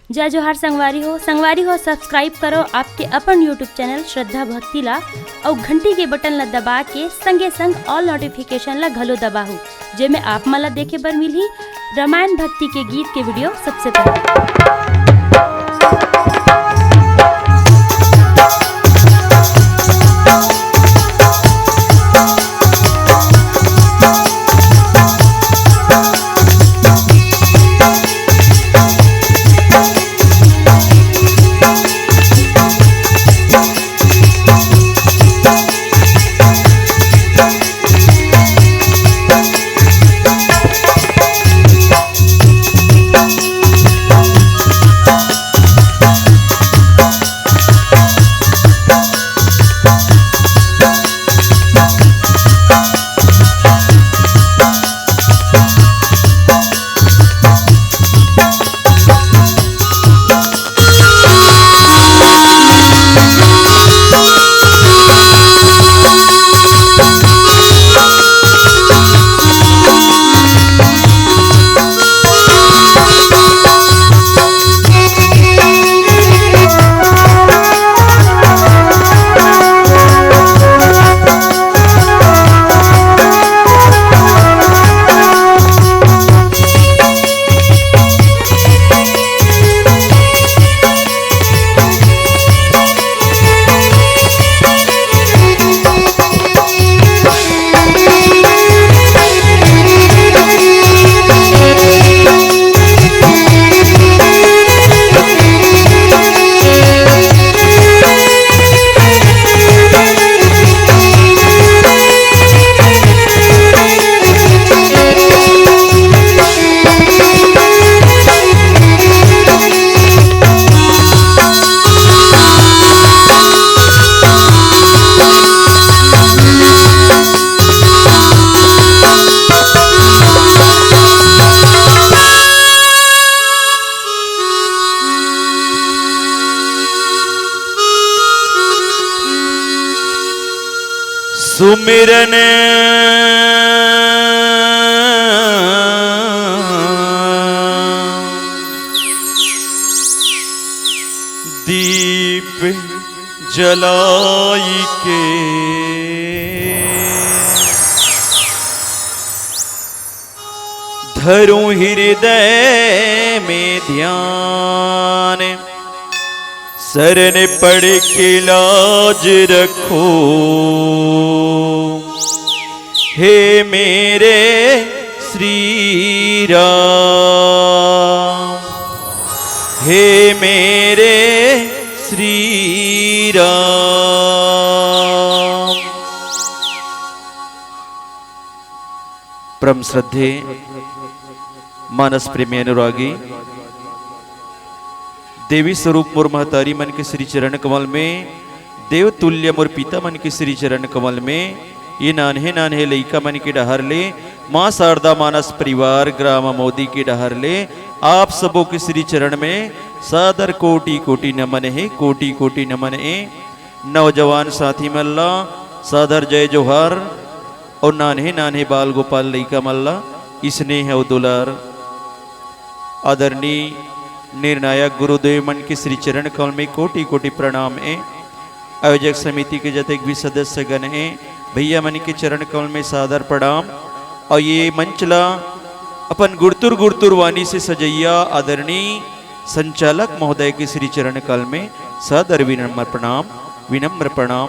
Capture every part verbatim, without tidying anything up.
जय जोहार संगवारी हो, संगवारी हो, subscribe करो आपके अपन YouTube channel श्रद्धा भक्ति ला, अउ घंटी के button ला दबा के संगे संग all notification ला घलो दबाहू, जेमे आप मन ला देखे बर मिलही रामायण भक्ति के गीत के video सबसे पहले। सुमिरन दीप जलाई के, धरूं हृदय में ध्यान, शरण पड़ के लाज रखो। हे मेरे श्री राम, हे मेरे श्री राम। परम श्रद्धे मानस प्रेमी अनुरागी, देवी स्वरूप मोर महतारी मन के श्री चरण कमल में, देव तुल्य मोर पिता मन के श्री चरण कमल में, ये नान्हे नान्हे लइका मन के डहर ले, माँ शारदा मानस परिवार ग्राम मोदी के डहर ले, आप सबो के श्री चरण में सादर कोटि कोटि नमन हे, कोटि कोटि नमन हे। नौजवान साथी मन ला सादर जय जोहार, अउ नान्हे नान्हे बाल गोपाल लइका मन ला स्नेह अउ दुलार। आदरणीय निर्णायक गुरुदेव मन के श्री चरण कमल में कोटि कोटि प्रणाम हे। आयोजक समिति के जतेक भी सदस्य गण हे, भैया मन के चरण कमल में सादर प्रणाम। अउ ये मंच ला अपन गुरतुर गुरतुर वाणी से सजइया आदरणीय संचालक महोदय के श्री चरण कमल में सादर विनम्र प्रणाम, विनम्र प्रणाम।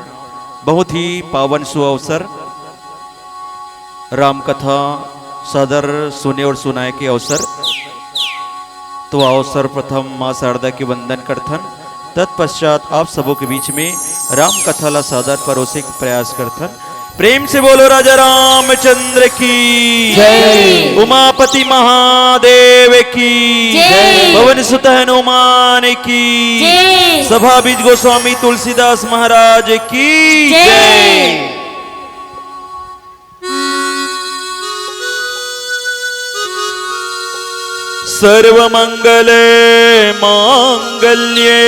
बहुत ही पावन सु अवसर, राम कथा सादर सुने और सुनाए के अवसर। तो आओ, सर्वप्रथम माँ शारदा के वंदन करथन, तत्पश्चात आप सबो के बीच में राम कथा ला सादर परोसे के प्रयास करथन। प्रेम से बोलो राजा रामचंद्र की जय। उमापति महादेव की जय। पवन सुत हनुमान की जय। सभा बीज गोस्वामी तुलसीदास महाराज की जय। जय। सर्वमंगल मांगल्ये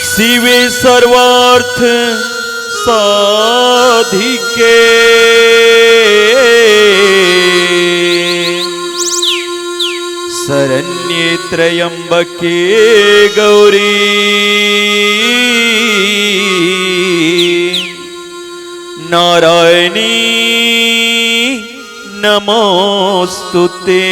शिवे सर्वार्थ साधिके। शरण्ये त्र्यम्बके गौरी नारायणी नमोस्तुते।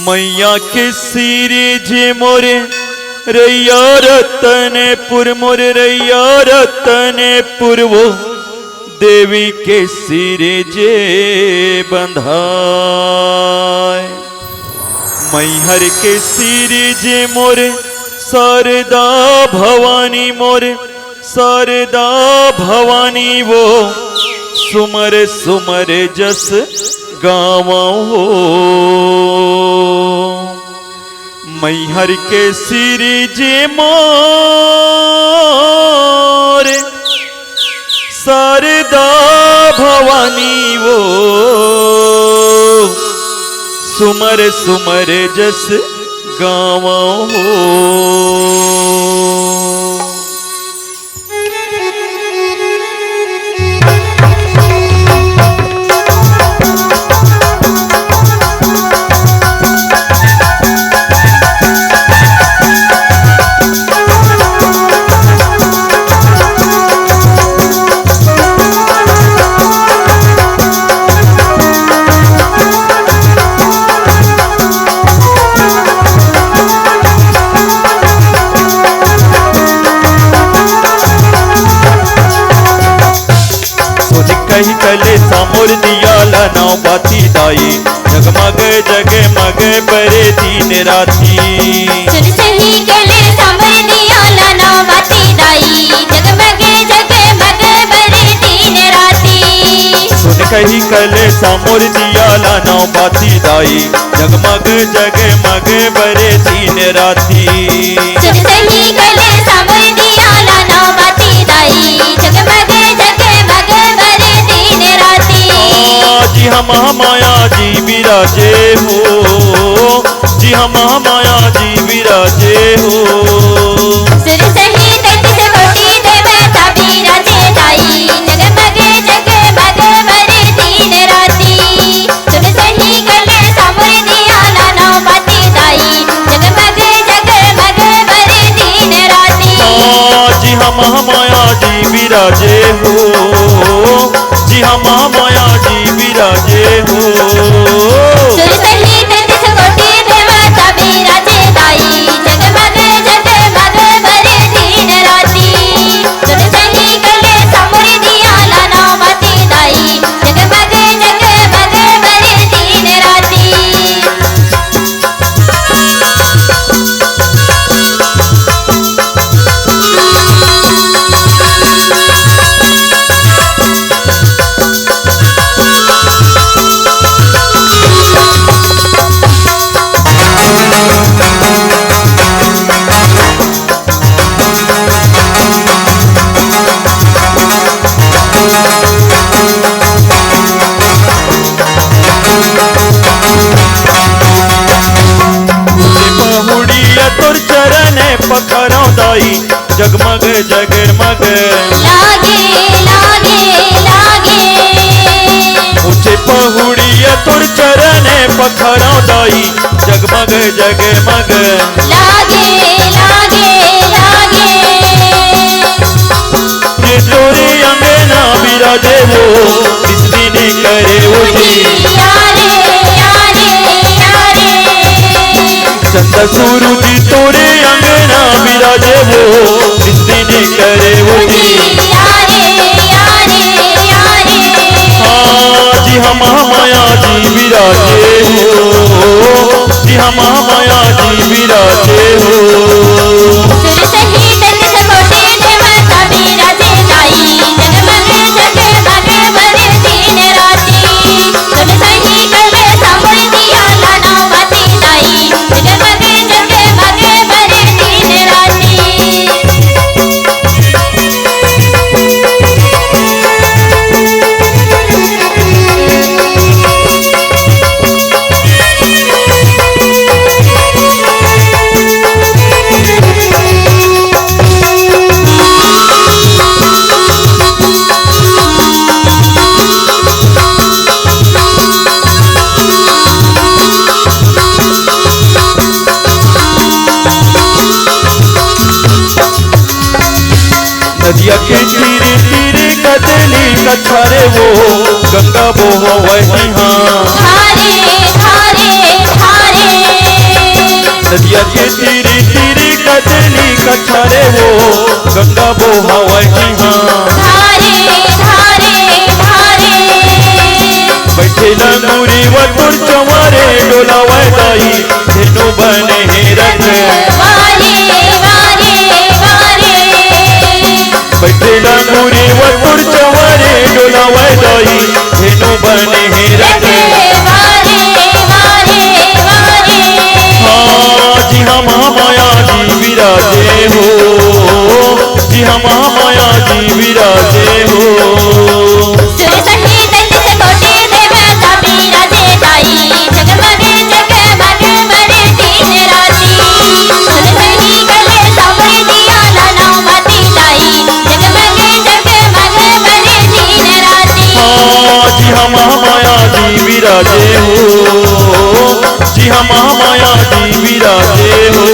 मैया के सिरिजे मोरे रैया रतनपुर, मोरे रैया रतनपुर वो देवी के सिरिजे बंधाय। मैहर के सिरिजे मोरे शारदा भवानी, मोरे शारदा भवानी वो सुमर सुमर जस गावो। मैहर के सिरिजे मोरे शारदा भवानी वो सुमर सुमर जस गावो। सोनी कही कलेसा मोर दिया ला नौ बाती दाई, जगमग जगमग बरे दिन राती। सोनी कही कलेसा मोर दिया ला नौ बाती दाई, जगमग जगमग बरे दिन राती। सोनी कही कलेसा मोर दिया ला नौ बाती दाई, जगमग जगमग बरे दिन राती। सुन सही कलेसा मोर दिया ला नौ बाती दाई, जगमग जगमग बरे दिन राती। आ, जी हम माया जी विराजे हो, जी हम माया जी विराजे हो। सुर सहित तीस कोटि देवता विराजे दाई, जगमग जगमग बरे दिन राती। सुन सही कलेसा मोर दिया ला नौ बाती दाई, जगमग जगमग बरे दिन राती। आ, जी हम माया जी विराजे हो, जी हम माया जी विराजे हो। सुर सहित तीस कोटि देवता विराजे दाई, जगमग जगमग बरे दिन राती। सुन सही कलेसा मोर दिया ला नौ बाती दाई, जगमग जगमग बरे दिन राती। पहुड़िया तोर चरण पखरौं दाई, जगमग जगमग। लागे, लागे, लागे। ऊंचे पहुड़िया तोर चरण पखरौं दाई, जगमग जगमग। लागे, लागे, लागे। जे तोरे अंगना विराजे हो, नित दिन करे उजियारे। चंदा सूरज तोरे अंगना विराजे हो, नित दिन करे उजियारे। हाँ, जी हम माया जी विराजे हो, जी हम माया जी विराजे हो। सुर सहित तीस कोटि देवता विराजे दाई, जगमग जगमग बरे दिन राती। सुन सही कलेसा मोर दिया ला नौ बाती दाई, जगमग जगमग बरे दिन राती। कछारे वो गंगा बोहावय इहाँ। धारे, धारे, धारे। नदिया के तीरे तीरे कटेली कछारे वो गंगा बोहावय इहाँ। धारे, धारे, धारे। बइठे लंगूरी व तोर चंवरे डोलावय दाई, धेनु बने हे रखवारे। वारे, वारे, वारे। बइठे लंगूरी व तोर चंवरे डोलावय दाई, धेनु बने हे रखवारे। वारे, वारे, वारे। हाँ, जिहाँ महामाया जी विराजे हो, जिहाँ महामाया जी विराजे हो। सुर सहित नित कोटि देवता विराजे दाई, जगमगे जगमगे बरे दिन राती। सुर सहित कले सावरी दिया लानो माती दाई, जगमगे जगमगे बरे दिन राती। हाँ, जिहाँ महामाया जी विराजे हो, जिहाँ महामाया जी विराजे हो।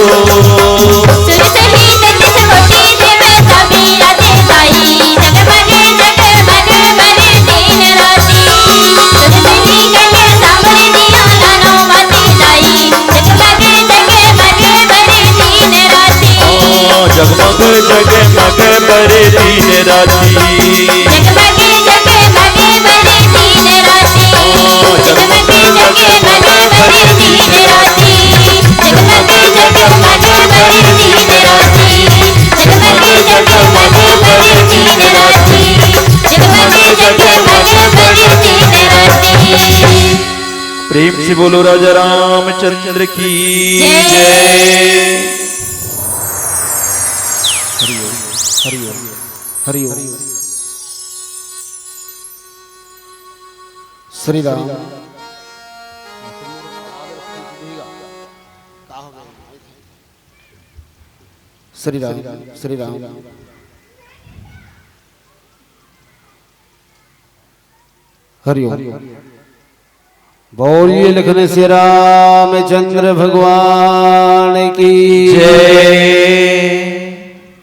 सुर सहित नित कोटि देवता विराजे दाई, जगमगे जगमगे बरे दिन राती। सुर सहित कले सावरी दिया लानो माती दाई, जगमगे जगमगे बरे दिन राती। हाँ, जगमग जगमग बरे दिन राती। जगमगे जगमगे बरे दिन राती। जगमगे जगमगे बरे दिन राती। जगमगे जगमगे बरे दिन राती। जगमगे जगमगे बरे दिन राती। जगमगे जगमगे बरे दिन राती। प्रेम से बोलो राजा रामचंद्र की जय। जय। हरि ओम, हरि ओम, हरि ओम। श्री राम। श्री राम, श्री राम। हरि ओम। बोलिए लखन से रामचंद्र भगवान की जय।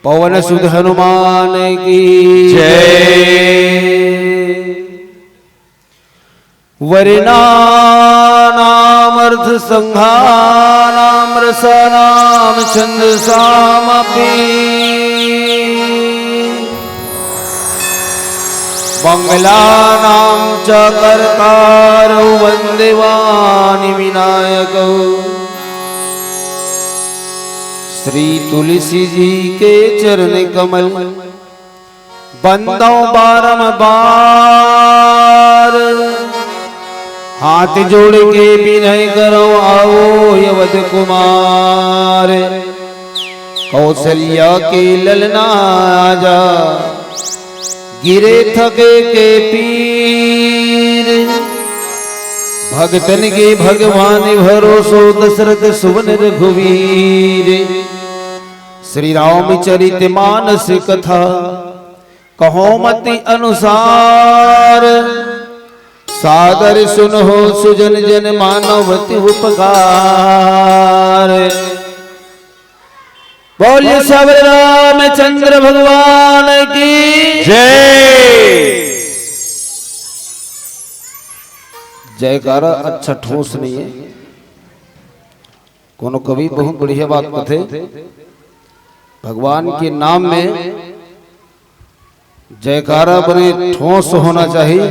पवन सुत हनुमान की जय। वरणानामर्थसंघानां रसानां छन्दसामपि। मङ्गलानां च कर्तारौ वन्दे वाणिविनायकौ। श्री तुलसी जी के चरण कमल बंदौं बारंबार, हाथ जोड़ के बिनय करौं आवो अवध कुमार। कौशल्या के ललना आजा, गिरे थके के पीर। भगतन के भगवान भरोसो, दशरथ सुवन रघुवीर। श्री रामचरित मानस कथा कहौं मति अनुसार, सादर सुनहु सुजन जन मानव अति उपकार। बोलिए सावरे रामचंद्र भगवान की जय। जयकारा अच्छा ठोस नहीं है। कोनो कवि बहुत बढ़िया बात कथे, भगवान के नाम में जयकारा बने ठोस होना चाहिए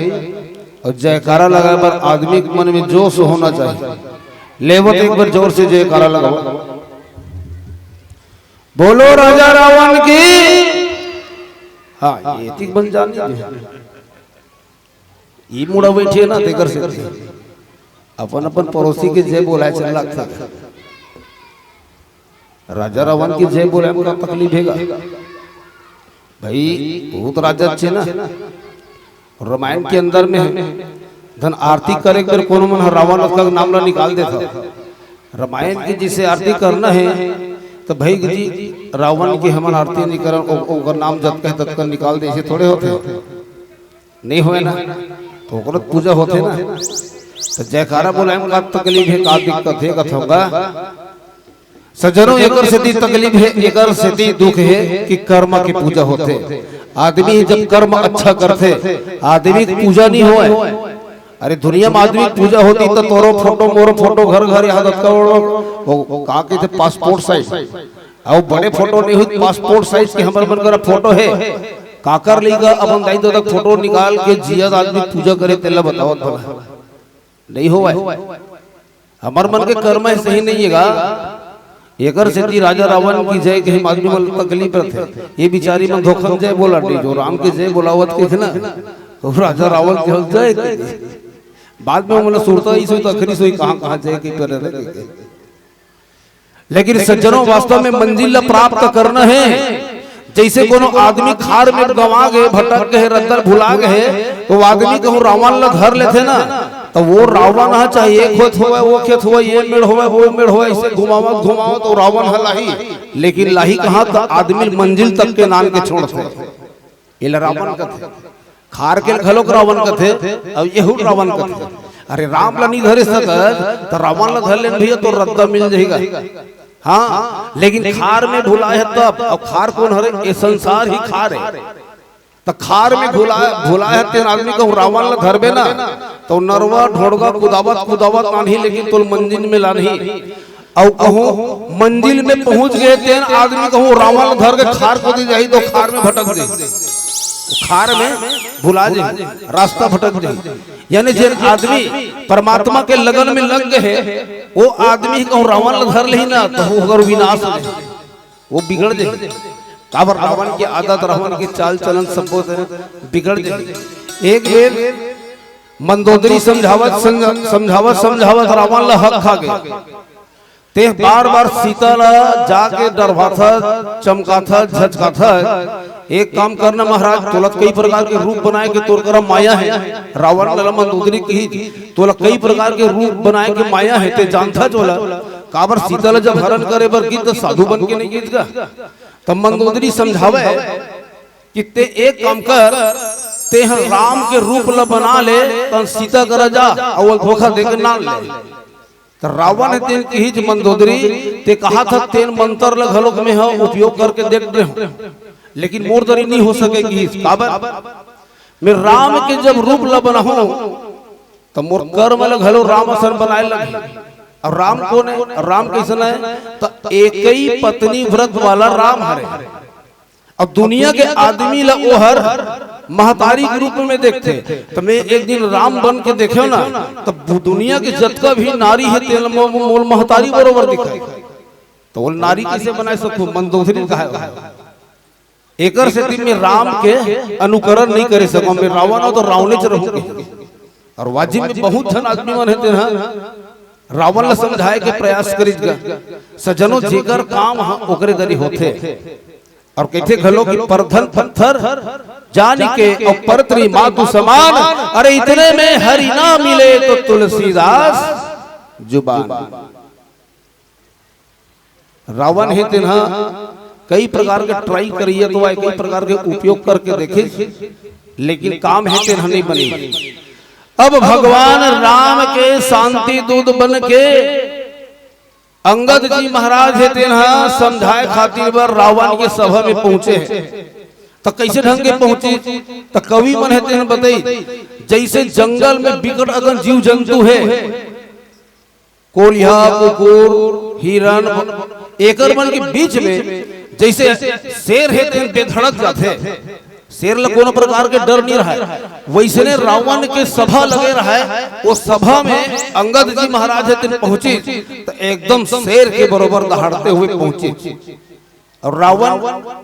और जयकारा लगाए बर आदमी के मन में जोश होना चाहिए। लेवत एक बार जोर से जयकारा लगाओ, बोलो राजा रावण की। हाँ, ये ठीक बन जानी है। ई मुड़ा बैठे ना, तेकर से अपन अपन पड़ोसी के जय बोलाए चल लगता। राजा रावण की जय बोलाए में का तकलीफ हेगा भाई? बहुत राजा अच्छे ना। रामायण के अंदर में धन आरती करे कर कोनो मन ह रावण का नाम ला निकाल देता। रामायण की जिसे आरती करना है तो भाई जी रावण की हमन आरती नहीं करन, ओ-, ओकर नाम जतका है ततका निकाल दे, ऐसे थोड़े होते हैं। नहीं होए ना, तो ओकरो पूजा होथे ना। तो जयकारा बोलाए में का तकलीफ है, का दिक्कत है, कथों का सज्जनों, एकर सेती तकलीफ है, एकर सेती दुख है कि कर्म की पूजा होथे। आदमी जब कर्म अच्छा करथे, आदमी के पूजा नहीं होय। अरे, दुनिया में आदमी के पूजा होती त तोरो फोटो, मोरो फोटो, घर घर यहाँ दतका ओढ़ो, वो, वो का कहते, पासपोर्ट साइज। अउ बड़े फोटो नहीं होई, पासपोर्ट साइज के हमर मन करा फोटो हे। काकर लइका अपन दाई ददा फोटो निकाल के जियत आदमी पूजा करे, तेला बतावत भला। नहीं होवय। हमर मन के कर्म ह सही नहीं हे गा। एकर सेती राजा रावण की जय कहे आदमी मन तकलीफ रथे। ये बिचारी मन धोखा म जय बोला दे, जो राम के जय बोलावत कहिथे ना, वो राजा रावण के जय कहिथे। बाद में हमला सुरता ही सोई, तखरी सोई, कहाँ कहाँ जय के करे रहे। लेकिन सज्जनों, वास्तव में मंजिल ला प्राप्त करना हे। जैसे कोनो आदमी खार में गंवा गे, भटक गे, रद्दा भुला गे, तो वो आदमी कहूँ रावण ला धर लेथे ना, तो वो रावण ह चाहे एक खेत होवय, वो खेत होवय, ये मेड़ होवय, वो मेड़ होवय, ऐसे घुमावत घुमावत तो रावण ह लाही। लेकिन लाही कहाँ? तो आदमी मंजिल तक के नान के छोड़थे। एला रावण कथे। खार के घलोक रावण कथे, अउ एहू रावण कथे। अरे, राम ला नहीं धरे सकत, त रावण ला धर लेन भैया, तो रद्दा मिल जाही गा। हाँ, लेकिन खार में भुलाय हे तब, अउ खार कोन हरे? ये संसार ही खार हे। त खार में भुला, भुलाय हे तेन आदमी कहूँ रावण ला धरबे ना, तो नरवा ढोड़गा कुदावत कुदावत लानही, लेकिन तोल मंजिल में लानही। अउ कहूँ मंजिल में पहुंच गे तेन आदमी कहूँ रावण ला धर के खार कोती जाही, तो खार में भटक जाही, खार में भुला जाही, रास्ता भटक जाही। यानी जेन आदमी परमात्मा के लगन में लग गे हे, वो आदमी कहूँ रावण ला धर लेही ना, तो वो ओकर विनाश हो जाही, वो बिगड़ जाही। काबर? रावण के आदत, रावण के चाल चलन सब बिगड़ जाही। एक बेर मंदोदरी समझावत, समझ-, समझावत, समझावत रावण ला हक खा गे। ते बार बार सीता ला जाके डरवाथस, चमकाथस, झचकाथस। एक काम करना महाराज, तोला कई प्रकार के रूप बनाए के तोर करा माया हे। रावण ला मंदोदरी कही, तोला कई प्रकार के रूप बनाए के माया हे, ते जानथस ओला। काबर? सीता ला जब हरण करे बर गिस त साधु बन के नहीं गिस गा। तब मंदोदरी समझावे कि ते एक काम कर, ते ह राम के रूप ला बना ले, तन सीता करा जा, अउ धोखा देके ना ले। त रावण ह तेन किहिच, मंदोदरी, ते कहाथस तेन मंतर ल घलोक में ह उपयोग करके देख दे हूँ, लेकिन मोर दरी नहीं हो सके किहिस। काबर? मैं राम के जब रूप ल बनाहूँ, त मोर कर्म ल घलो राम असन बनाए लगही। अब राम कोन हे? राम कइसन हे? त एकई पत्नी व्रत वाला राम हरे। अब दुनिया के आदमी ला ओहर महतारी के रूप में देखथे, त मैं एक दिन राम बन के देखेंव ना, त बु-, दुनिया के जतका भी नारी हे, तेन मो-, मोल महतारी बरोबर दिखाई। त वो नारी कइसे बनाए सकहूँ? मंदोदरी कहाय। एकर सेती मैं राम के अनुकरण नहीं करे सकहूँ, मैं रावण हूँ त रावणेच रहूँ। अउ वाजिब में बहुत झन आदमी मन हे तेन ह रावण ला समझाए के प्रयास करिस गा। सज्जनों, जेकर काम ह ओकरे दरी होथे। अउ कहिथे घलो कि परधन पत्थर जानिके अउ परतरी मातु समान, अरे इतने में हरि ना मिले तो तुलसीदास जुबान। रावण हे तेन ह कई प्रकार के try करिया तो आय, कई प्रकार के उपयोग करके देखे, लेकिन काम हे तेन ह नहीं बने। अब भगवान राम के शांति दूत बन के अंगद जी महाराज हे तेन ह समझाए खातिर बर रावण के सभा में पहुंचे हे। त कइसे ढंग के पहुंचिस? त कवि मन हे तेन ह बतइस, जइसे जंगल में बिकट अकन जीव जंतु हे, कोरिहा, कुकुर, हिरन, एकर मन के बीच में जइसे शेर हे तेन बेधड़क जाथे, शेर ल कोनो प्रकार के डर नहीं रहय, वइसने रावण के सभा लगे रहय। वो सभा में अंगद जी महाराज हे तेन पहुंचिस, त एकदम शेर के बरोबर दहाड़ते हुए पहुंचिस। अउ रावण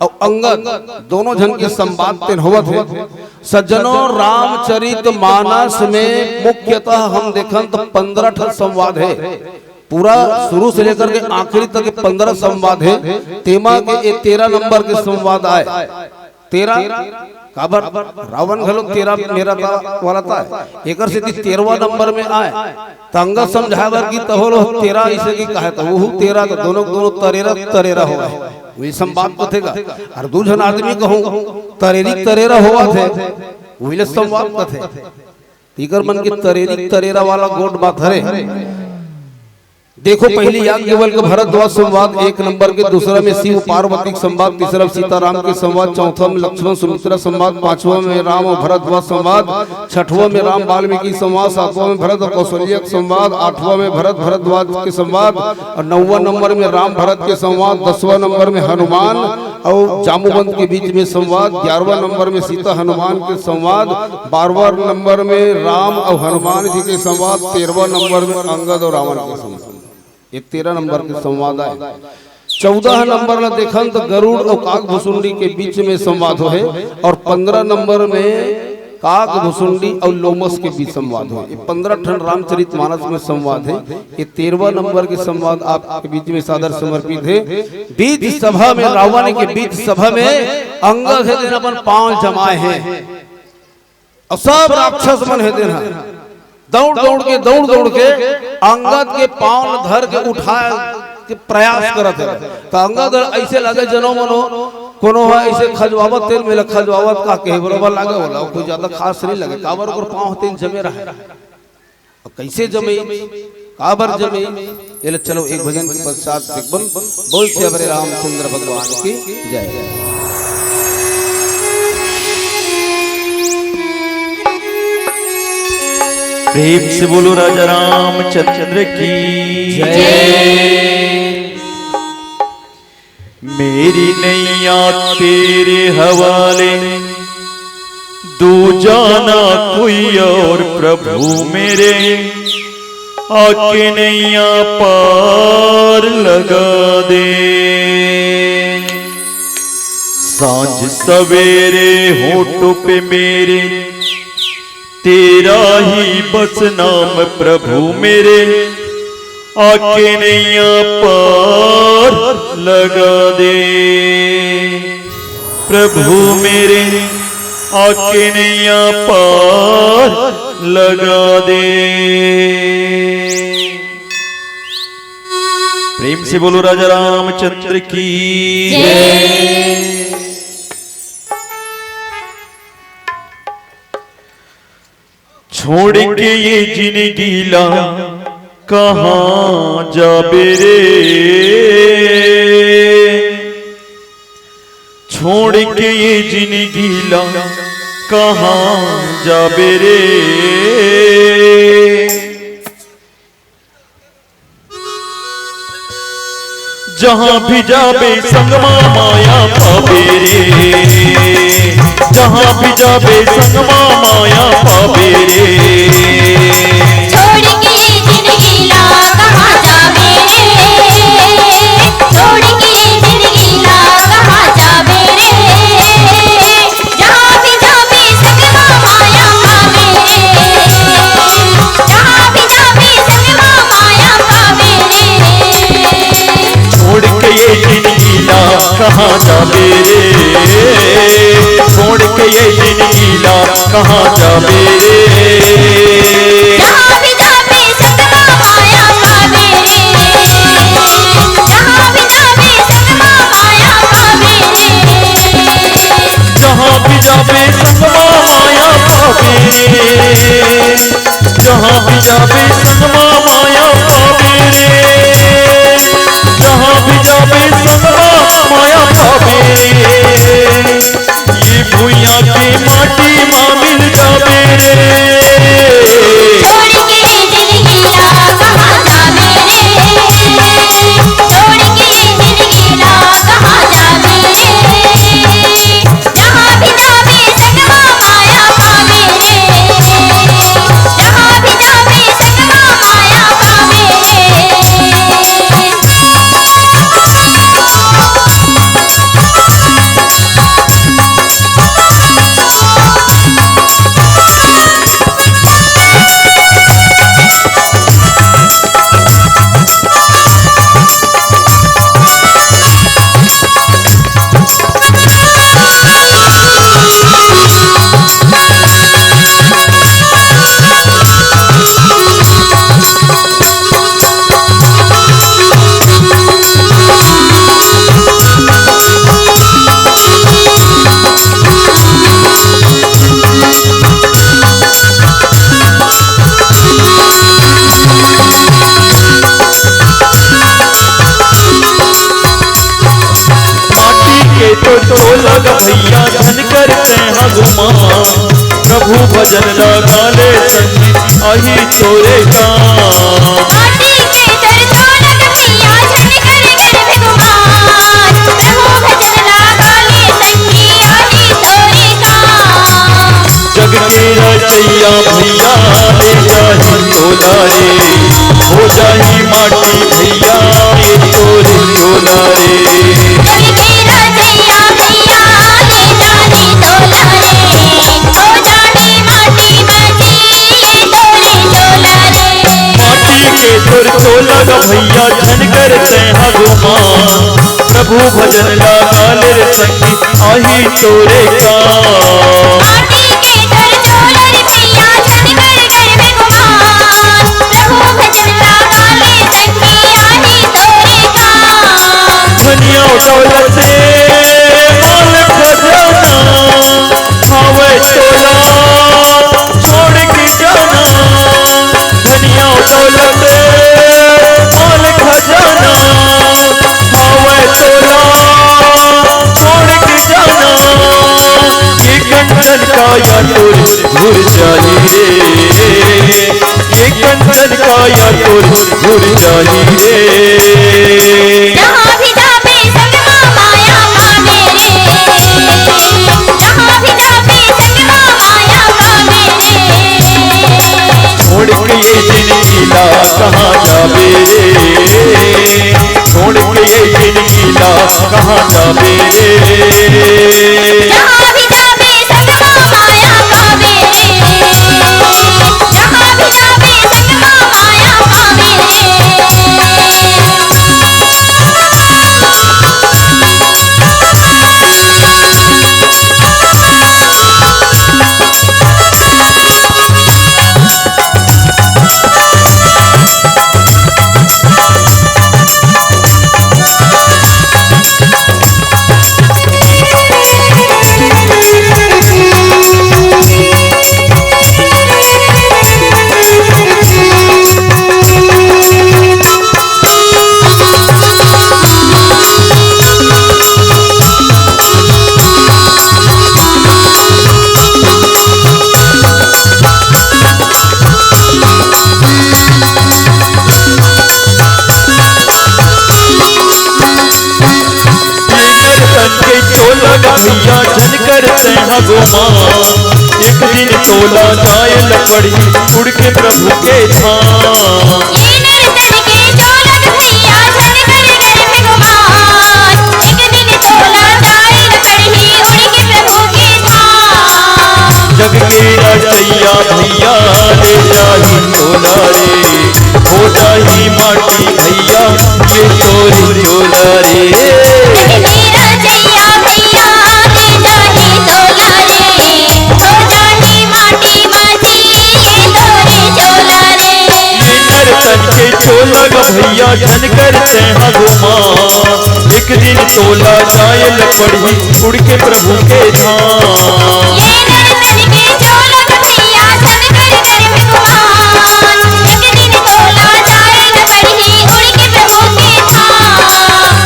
अउ अंगद दोनों झन के संवाद तेन होवत हे। सज्जनों, रामचरित मानस में मुख्यतः हम देखन त पंद्रह ठन संवाद हे। पूरा शुरू से लेकर के आखिरी तक के पंद्रह संवाद हे। तेमा के ये तेरह नंबर के संवाद आय। तेरह, काबर? रावण घलो तेरह मेरा ता वाला ता हे। एकर सेती तेरहवाँ नंबर में आय। त अंगद समझाए बर कि तहो लो तेरह अइसे कि कहे, त ओहू तेरह, त दोनों, दोनों तरेरा, तरेरा होवय। वही संवाद कथे गा। अउ दू झन आदमी कहूँ तरेरी तरेरा होवत हे, वही ले संवाद कथे। इकर मन के तरेरी तरेरा वाला गोठ बात हरे। देखो, पहली याज्ञवल्क्य भरद्वाज संवाद एक नंबर के, दूसरा में शिव पार्वती के संवाद, तीसरा में सीताराम के संवाद, चौथा में लक्ष्मण सुमित्रा संवाद, पांचवा में राम और भरद्वाज संवाद, छठवां में राम वाल्मीकि संवाद, सातवां में भरत और कौशल्या के संवाद, आठवां में भरत भरद्वाज के संवाद और नौवां नंबर में राम भरत के संवाद, दसवां नंबर में हनुमान और जामवंत के बीच में संवाद, ग्यारहवां नंबर में सीता हनुमान के संवाद, बारहवां नंबर में राम और हनुमान जी के संवाद, तेरहवां नंबर में अंगद और रावण के संवाद। ये तेरह नंबर के संवाद आय। चौदह नंबर ला देखन तो गरुड़ और काक भुसुंडी के बीच में संवाद होहे और पंद्रह नंबर में काक भुसुंडी और लोमस के बीच संवाद होहे। ये पंद्रह ठन रामचरित मानस में संवाद हे। ये तेरहवां नंबर के संवाद आपके बीच में सादर समर्पित हे। बीज सभा में, रावण के बीज सभा में अंगद हे, जेन अपन पांव जमाए हे। अउ सब राक्षस मन हे तेन ह दउड़ दउड़ के, दउड़ दउड़ के अंगद के पांव ल धर के उठाए के प्रयास करत हे। त अंगद अइसे लगे जनो मनो कोनो ह अइसे खजवावत तेन, मेला खजवावत का कहे बरोबर लागे, ओला कोई ज्यादा खास नहीं लगे, काबर ओकर पांव तेन जमे रहे। अब कइसे जमे, काबर जमे, एला चलो एक भजन के पश्चात देखबन। बोल सियावर रामचंद्र भगवान की जय। प्रेम से बोलो राजा रामचंद्र की जय। मेरी नैया तेरे हवाले, दूजा ना कोई और प्रभु मेरे, आके नैया पार लगा दे। सांझ सवेरे होठों पे मेरे तेरा ही बस नाम प्रभु मेरे, आके नैया पार लगा दे। प्रभु मेरे, आके नैया पार लगा दे। प्रेम से बोलो राजा रामचंद्र की जय। छोड़ के ये जिंदगी ला कहाँ जाबे रे, छोड़ के ये जिंदगी ला कहाँ जाबे रे। जहाँ भी जाबे संगमा माया पाबे रे, जहाँ भी जाबे संगमा माया पाबे रे। छोड़ के जिंदगी ला कहाँ जाबे रे, छोड़ के जिंदगी ला कहाँ जाबे रे। जहाँ भी जाबे संगमा माया पाबे रे, जहाँ भी जाबे संगमा माया पाबे रे। छोड़ के ये जिंदगी ला कहाँ जाबे रे, छोड़ के ये जिंदगी ला कहाँ जाबे रे। जहाँ भी जाबे संगमा माया पाबे रे, जहाँ भी जाबे संगमा माया पाबे रे। जहाँ भी जाबे संगमा माया पाबे रे, जहाँ भी जाबे संगमा माया पाबे रे, जहाँ भी जाबे संगमा माया पाबे रे। ये भुइयां के माटी मा मिल जाबे रे, भैया झन कर तैं ह गुमान, प्रभु भजन ला गा ले संगी, आही तोरे काम। माटी के दर चोलग भैया झन कर गर्व गुमान, प्रभु भजन ला गा ले संगी, आही तोरे काम। जग के रचैया भैया ले जाही तोला रे, हो जाही माटी भैया ये तोरे चोला रे। जग के रचैया भैया ले जाही तोला रे, हो जाही माटी माटी ये तोरे चोला रे। माटी के तोर चोला गा भैया झन कर तैं ह गुमान, प्रभु भजन ला गा ले रे संगी, आही तोरे काम। माटी के तोर चोला रे भैया झन कर गर्व गुमान, प्रभु भजन ला गा ले संगी, आही तोरे काम। धनिया दौलत से माल खजाना, हवय तोला छोड़ के जाना। धनिया दौलत माल खजाना, हवय तोला छोड़ के जाना। ये कंचन काया तोर घुर जाही रे, ये कंचन काया तोर घुर जाही रे। जहाँ भी जाबे संग मा माया पाबे रे, जहाँ भी जाबे संग मा माया पाबे रे। छोड़ के ये जिंदगी ला कहाँ जाबे रे, छोड़ के ये जिंदगी ला कहाँ जाबे रे। जहाँ भी जाबे संग मा माया पाबे रे, जहाँ भी जाबे संग मा माया पाबे रे। ये नर तन के चोला गा भैया झन कर तैं ह गुमान, एक दिन तोला जाय ल पड़ही उड़ के प्रभु के धाम। ये नर तन के चोला गा भैया झन कर गर्व गुमान, एक दिन तोला जाय ल पड़ही उड़ के प्रभु के धाम। जग के रचैया भैया ले जाही तोला रे, हो जाही माटी भैया ये तोरे चोला रे। जग के रचैया भैया ले जाही तोला रे, हो जाही माटी माटी ये तोरे चोला रे। ये नर तन के चोला गा भैया झन कर तैं ह गुमान, एक दिन तोला जाय ल पड़ही उड़ के प्रभु के धाम। ये नर तन के चोला गा भैया झन कर गर्व गुमान, एक दिन तोला जाय ल पड़ही उड़ के प्रभु के धाम।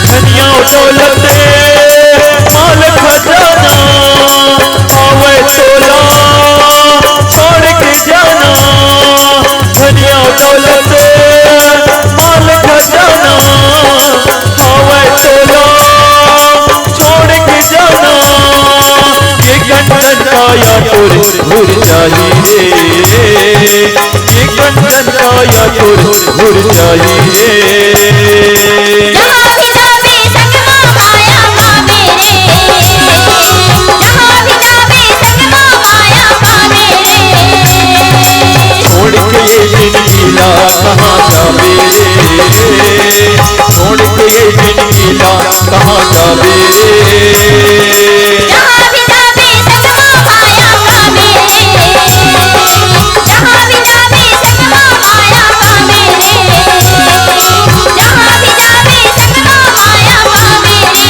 धनिया दौलत माल खजाना, हवय तोला छोड़ के जाना। धनिया दौलत माल खजाना, हवय तोला छोड़ के जाना। ये कंचन काया तोर घुर जाही रे, ये कंचन काया तोर घुर जाही रे। जहाँ भी जाबे संग मा माया पाबे रे, जहाँ भी जाबे संग मा माया पाबे रे। छोड़ के ये जिंदगी ला कहाँ जाबे रे, छोड़ के ये जिंदगी ला कहाँ जाबे रे। जहाँ भी जाबे संग मा माया पाबे रे, जहाँ भी जाबे संग मा माया पाबे रे, जहाँ भी जाबे संग मा माया पाबे रे,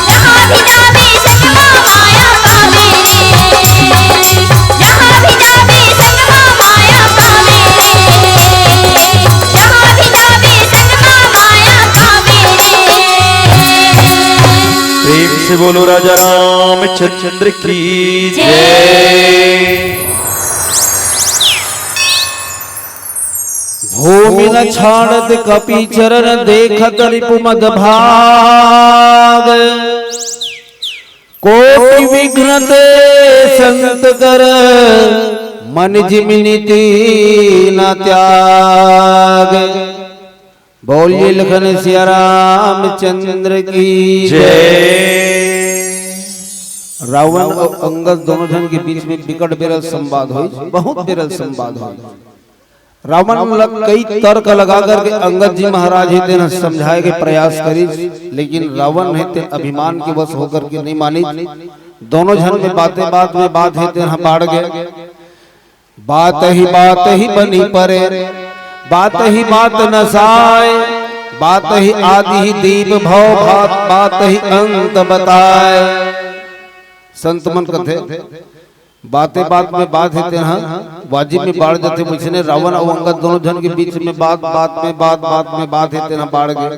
जहाँ भी जाबे संग मा माया पाबे रे, जहाँ भी जाबे संग मा माया पाबे रे, जहाँ भी जाबे संग मा माया पाबे रे। बोलो राजा रामचंद्र की जय। भूमि न छाड़त कपि चरण, देखत रिपु मद भाग। कोटि विघ्न ते संत कर, मन जिमि नीति न त्याग। बोलिए लखन सिया रामचंद्र की जय। रावण अउ अंगद दोनों झन के बीच में बिकट बेरल संवाद होइस, बहुत बेरल संवाद होइस। रावण ल कई तर्क लगा करके अंगद जी महाराज हे तेन समझाए के प्रयास करिस, लेकिन रावण हे तेन अभिमान के वश होकर के नहीं मानिस। दोनों झन में बाते बात में बात हे तेन बाढ़ गे। बात ही बात ही बनी परे, बात ही बात नसाए, बात ही आदि ही दीप भव भात, बात ही अंत बताए। संत मन कथे, बाते बात में बात हे तेन ह वाजिब में बाढ़ जथे, वइसने रावण अउ अंगद दोनों झन के बीच में बात, बात में बात, बात में बात हे तेन ह बाढ़ गे।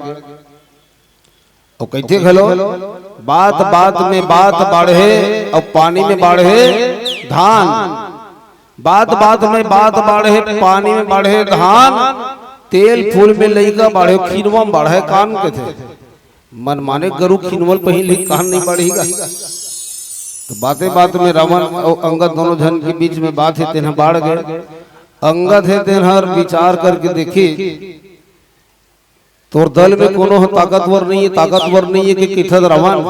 अउ कहिथे घलो, बात बात में बात बाढ़े अउ पानी में बाढ़े धान। बात बात में बात बाढ़े, पानी में बाढ़े धान, तेल फूल में लइका बाढ़े, खिनवा में बाढ़े कान कथे। मन माने गरु खिनवल पहिली कान नहीं बाढ़ी गा। तो बाते बात में रावण अउ अंगद दोनों झन के बीच में बात हे तेन ह बाढ़ गे। अंगद हे तेन हर विचार करके देखिस, तोर दल में कोनो ह ताकतवर नहीं हे, ताकतवर नहीं हे कि किथत रावण,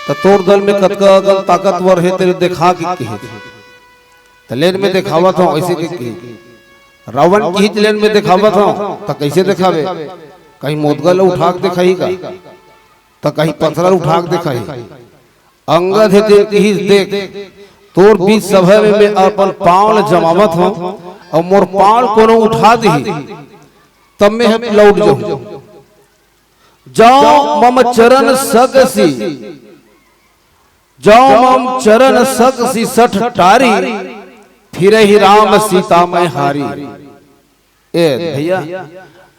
त तोर दल में कतका अकन ताकतवर हे तेला देखा के किहे। त लेन में देखावत हंव, अइसे के किहे। रावण किहिस लेन में देखावत हंव, त कइसे देखावे? कहीं मोदगा ल उठा के देखाही का? त कहीं पथरा ल उठा के देखाही? अंगद हे तेन किहिस, देख, तोर बीच सभा में मैं अपन पांव ल जमावत हंव, अउ मोर पांव ल कोनो उठा दिही, तब मैं ह लौट जाहूं। जौ मम चरण सगसी, जौ मम चरण सगसी सठ टारी, फिरहि राम सीता मैं हारी। ए भैया,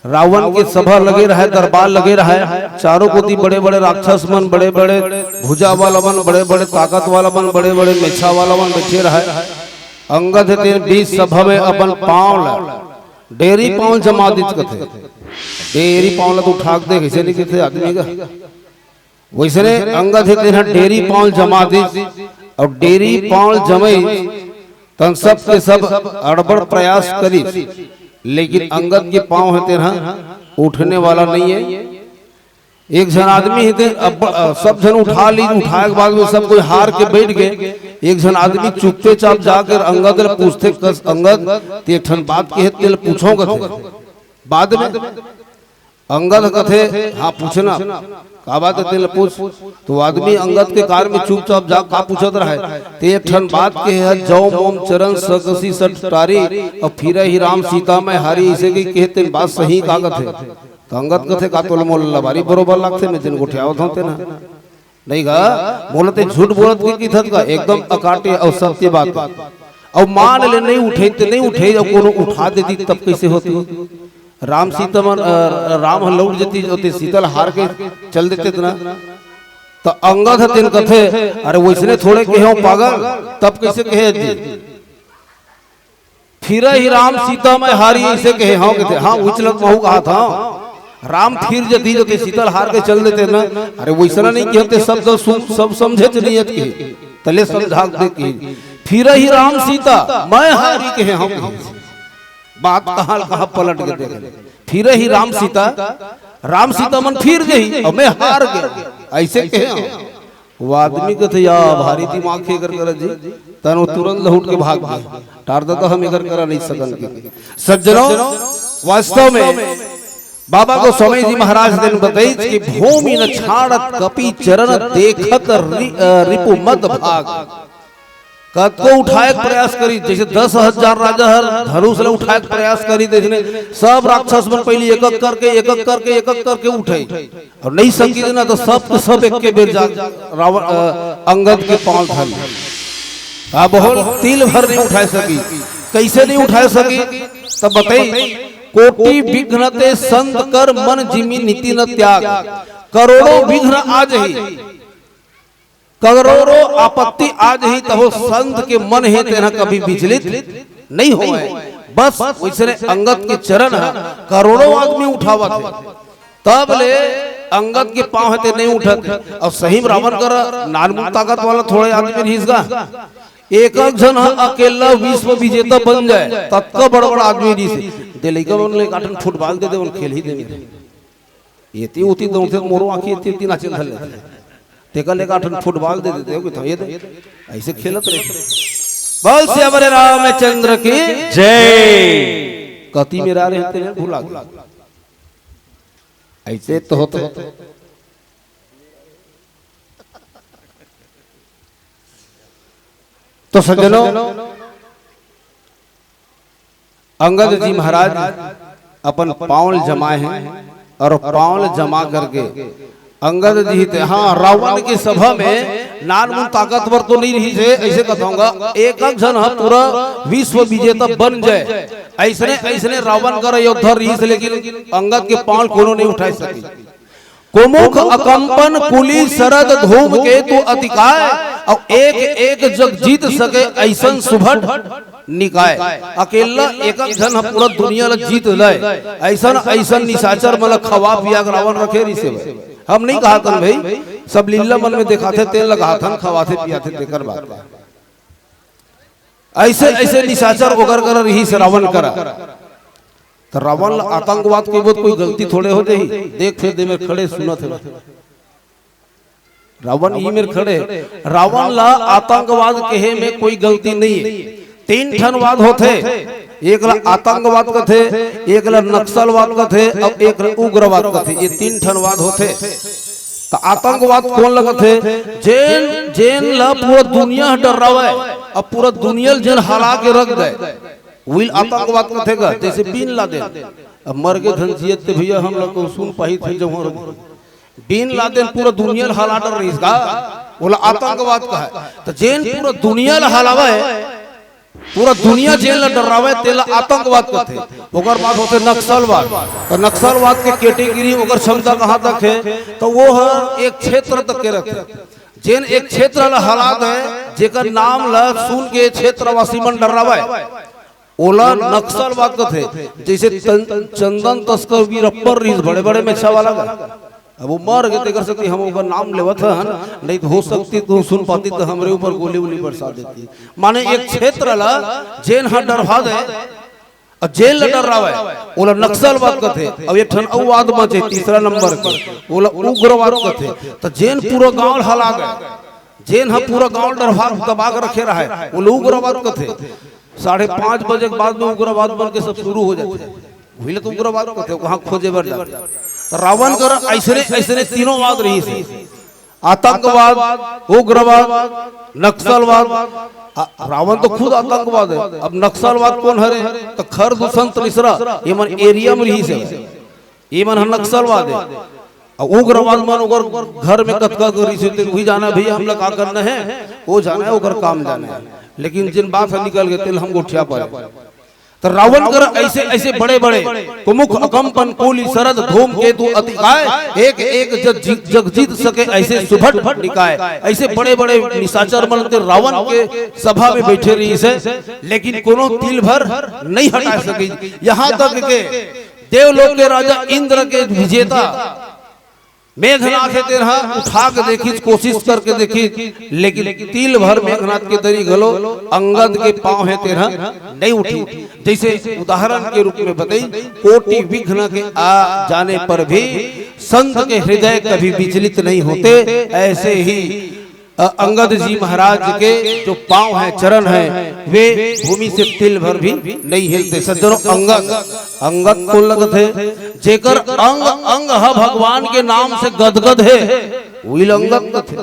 रावण के सभा लगे रहय, दरबार लगे रहय, चारों कोती बड़े-बड़े राक्षस मन, बड़े-बड़े भुजा वाला मन, बड़े-बड़े ताकत वाला मन, बड़े-बड़े मेछा वाला मन बइठे रहय। अंगद हे तेन बीच सभा में अपन पांव ल, डेरी पांव ल जमा दिस कथे। डेरी पांव ल तो उठा के देख, अइसे नहीं कथे आदमी का। वइसने अंगद हे तेन ह डेरी पांव ल जमा दिस, अउ डेरी पांव ल जमइस तहन सब के सब अड़बड़ प्रयास करिस, लेकिन अंगद के पांव हे तेन ह उठने वाला नहीं हे। एक झन आदमी हे तेन, अब, अ, सब झन उठा लिस, उठाए के बाद में सब कोई हार के बइठ गे। एक झन आदमी चुप्पे चाप जाके अंगद ल पूछथे, कस अंगद, ते एक ठन बात किहे, तेला पूछंव कथे। बाद में अंगद कथे, हां, पूछना, का बात हे, तेला पूछ। तो आदमी अंगद के कार में चुपचाप जा का पूछत रहय, ते एक ठन बात किहे, जौ मम चरण सगसी सठ टारी, अउ फिरहि राम सीता मैं हारी, अइसे कहिके तेन बात सही का कथे। त अंगद कथे, का तोला मोला लबारी बरोबर लागथे, मैं जेन गोठियावत हंव तेन ह? नहीं गा, मोला ते झूठ बोलत के किथत का, एकदम अकाट्य अउ सत्य बात। अउ मान ले नहीं उठे, ते नहीं उठे, अउ कोनो उठा देतिस तब कइसे होतिस? राम सीता मन, अ, राम ह लौट जतिस, अउ ते सीता ल हार के चल देतिस ना। त अंगद ह तेन कथे, अरे वइसने थोड़े कहे हंव पागल, तब कइसे कहे जी? फिरहि राम सीता मैं हारी, अइसे कहे हंव कथे। हां, उचलत महूं कहत हंव। राम फिर जतिस, अउ ते सीता ल हार के चल देतिस ना। अरे वइसना नहीं कहे हंव, ते सब तो सुन, सब समझेच नहीं हस कहे। त ले समझा के देख कहे। फिरहि राम सीता मैं हारी कहे हंव कहे। बात कहां ल कहां पलट गे देख। फिरहि राम सीता, राम सीता मन फिर जही, अउ मैं हार गेंव, अइसे कहे हंव। वो आदमी कथे, या भारी दिमाग हे एकर करा जी, तहन वो तुरंत लहुट के भाग गे। टार ददा, हम एकर करा नहीं सकन के। सज्जनों, वास्तव में बाबा गोस्वामी जी महाराज तेन बताइस कि भूमि न छाड़त कपि चरण, देखत रि-, अ, रिपु मद भाग। कतको उठाए के प्रयास करिस, जइसे दस हजार राजा हर धनुष ल उठाए के प्रयास करिस, अइसने सब राक्षस मन पहिली एक एक करके, एक एक करके, एक एक करके उठे, अउ नहीं सकिस ना त सब के सब एके बेर जा रावण, अ, अंगद के पांव धर ले। अब बोल, तिल भर नहीं उठाए सकिस। कइसे नहीं उठाए सकिस? त बताइस, कोटि विघ्न ते संत कर, मन जिमि नीति न त्याग। करोड़ों विघ्न आ जही, करोड़ों आपत्ति आ जही, तभो संत के मन हे तेन ह कभी विचलित नहीं होवय। बस वइसने अंगद के चरण ह करोड़ों आदमी उठावत हे, तब ले अंगद के पाँव हे ते नहीं उठत। अउ सही म रावण कर नानमुन ताकत वाला थोड़े आदमी रहिस गा। एक एक झन ह अकेला विश्व विजेता बन जाय, ततका बड़ बड़ आदमी रहिस हे। दे लइका मन ले एक आठन फुटबॉल दे दे, ओन खेल ही दे मेरे। एती ओती दौड़थे, मोरो आँखी एती ओती नाचे धर लेथे। तेकर ले एक आठन फुटबॉल दे देते हो कि तो ये दे, ऐसे खेलत रहे। बोल सियावर रामचंद्र की जय। कति मेरा रहे तेरे भुला गए। ऐसे तो होते। तो सज्जनों, अंगद जी महाराज अपन पाँव ल जमाए हे अउ पाँव ल जमा करके अंगद जी ते, हाँ, रावण के सभा में नानमुन ताकतवर तो नहीं रहिस हे, ऐसे कथंव गा, एक एक झन ह पूरा विश्व विजेता बन जाय, अइसने अइसने रावण कर योद्धा रहिस हे, लेकिन अंगद के पाँव ल कोनो नहीं उठाय सके। कुमुख अकंपन कुली सरद धूमकेतु अतिकाय, अउ एक एक जग जीत सके अइसन सुभट निकाय। अकेला एक एक झन ह पूरा दुनिया ल जीत लय, अइसन अइसन निशाचर मन ल खवा पिया के रावण रखे रहिस हे। हम नहीं कहाथन भाई, सब लीला मन में देखाथे, तेन ल कहाथन, खवाथे पियाथे, तेकर बात। अइसे अइसे निशाचर ओकर करा रहिस हे रावण करा। त रावण ल आतंकवाद के बहुत कोई गलती थोड़े हो जाही। देख फेर दे मेर खड़े सुनत हे। रावण ई मेर खड़े, रावण ल आतंकवाद कहे में कोई गलती नहीं हे। तीन ठन वाद होथे, एक ल आतंकवाद कथे, एक ल नक्सलवाद कथे, अउ एक ल उग्रवाद कथे। ये तीन ठन वाद होथे। त आतंकवाद कोन ल कथे? जेन, जेन ल पूरा दुनिया ह डर्रावय, अउ पूरा दुनिया ल जेन हला के रख दे, उही ल आतंकवाद कथे गा। जैसे बिन लादेन, अब मर गे धन जियत ते भैया हमला कहूँ सुन पाही थे जहूँ रख। बिन लादेन पूरा दुनिया ल हला डर रहिस गा, ओला आतंकवाद कहय। त जेन पूरा दुनिया ल हलावय, पूरा दुनिया जेन ल डर्रावय, तेला आतंकवाद कथे। ओकर बाद होथे नक्सलवाद। त नक्सलवाद के category, ओकर क्षमता कहाँ तक हे? त वो ह एक क्षेत्र तक के रथे। जेन एक क्षेत्र ल हला दे, जेकर नाम ल सुन के क्षेत्रवासी मन डर्रावय, ओला नक्सलवाद कथे। जैसे तन-, चंदन तस्कर वीरप्पन रहिस, बड़े-बड़े मेछा वाला गा। अब वो मर गे, तेकर सेती हम ओकर नाम लेवत हन, नहीं त हो सकती तहूँ सुन पाती त हमरे ऊपर गोली-उली बरसा देती। माने एक क्षेत्र ला जेन ह डरहा दे, अउ जेन ल डर्रावय, ओला नक्सलवाद कथे। अउ एक ठन अउ वाद बाँचे तीसरा नंबर के, ओला उग्रवाद कथे। त जेन पूरा गांव ल हला दे, जेन ह पूरा गांव डरहा दबा के रखे रहय, ओला उग्रवाद कथे। साढ़े पाँच बजे के बाद में उग्रवाद बन के सब शुरू हो जाथे। उही ल तो उग्रवाद कथे, कहाँ खोजे बर जाथे। त रावण कर अइसने, अइसने तीनों वाद रहिस हे। आतंकवाद, उग्रवाद, नक्सलवाद। आ, रावण तो खुद आतंकवाद हे। अब नक्सलवाद कोन हरे? त खर दुसंत मिश्रा, ये मन area में रहिस हे। ये मन ह नक्सलवाद हे। अउ उग्रवाद मन ओकर घर में कतका करिस हे, तेन उही जाने भैया, हमला का करना हे, वो जाने, ओकर काम जाने। लेकिन जेन बात ह निकल गे, तेला हम गोठिया पाए। त रावण कर अइसे, अइसे बड़े-बड़े कुमुख अकंपन कुली सरद धूमकेतु अतिकाय, एक एक जग जी-, जग जीत सके अइसे सुभट निकाय। अइसे बड़े-बड़े निशाचर मन ते रावण के सभा में बइठे रहिस हे, लेकिन कोनो तिल भर नइ हटा सकिस। यहाँ तक के देवलोक के राजा इंद्र के विजेता मेघनाथ हे, तेन ह उठा के देखिस, कोशिश करके देखिस, लेकिन तिल भर मेघनाथ के दरी घलो अंगद के पाँव हे, तेन ह नइ उठिस। जैसे उदाहरण के रूप में बताई, कोटि विघ्न के आ जाने पर भी संत के हृदय कभी विचलित नहीं होते। ऐसे ही अ, अंगद जी महाराज के जो पाँव हैं, चरण हैं, वे भूमि से तिल भर भी नहीं हिलते। सज्जनों, अंगद, अंगद कोन ल कथे? जेकर अंग अंग ह भगवान के नाम से गदगद हे, उही ल अंगद कथे।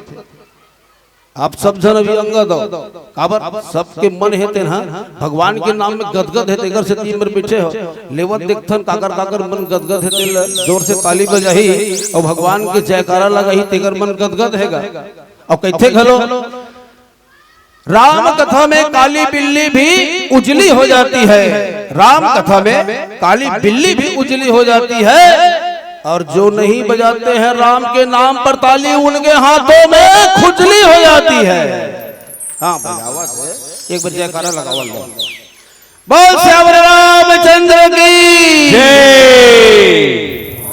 आप सब झन अभी अंगद हो, काबर? सबके मन हे तेन ह भगवान के नाम में गदगद हे, तेकर सेती ए मेर बइठे हो। लेवत देखथन काकर काकर मन गदगद हे, तेला जोर से ताली बजाही अउ भगवान के जयकारा लगाही, तेकर मन गदगद हे गा। अउ कहिथे घलो, राम कथा में काली बिल्ली भी उजली हो जाती है, राम कथा में काली बिल्ली भी उजली हो जाती है। और जो नहीं बजाते हैं राम के नाम पर ताली, उनके हाथों में खुजली हो जाती है। हाँ, बजावा से एक बार जयकारा लगावा लो। बोल सियावर रामचंद्र की जय।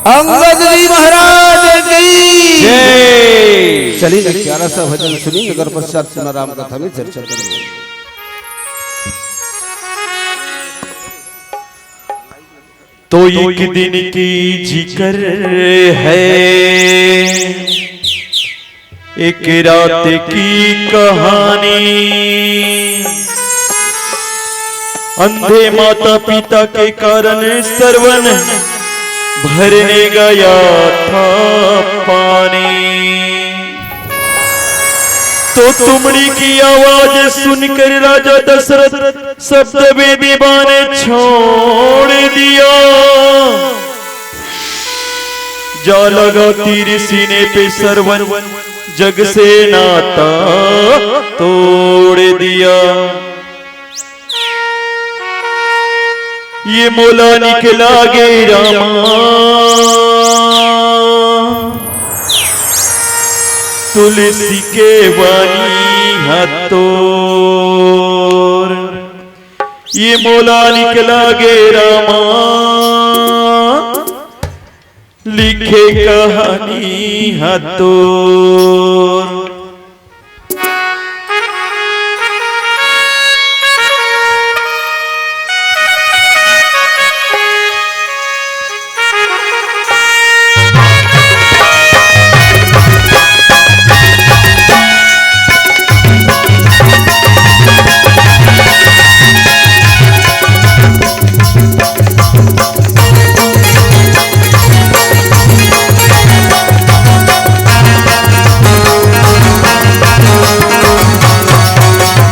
अंगद जी महाराज की जय। चलिए, एक प्यारा सा भजन सुनिए, अगर पश्चात पुनः राम कथा में चर्चा करेंगे। तो एक दिन की जिक्र है, एक रात की कहानी। अंधे माता पिता के कारण सरवन भरने गया था पानी। तो तुमड़ी की आवाज सुनकर राजा दशरथ सप्त वेदी बाने छोड़ दिया। जा लगा तीर सीने पे सरवन, जग से नाता तोड़ दिया। ये मोला निकला गे रामा, तुलसी के वानी हतोर। ये मोला निकला गे रामा, लिखे कहानी हतोर।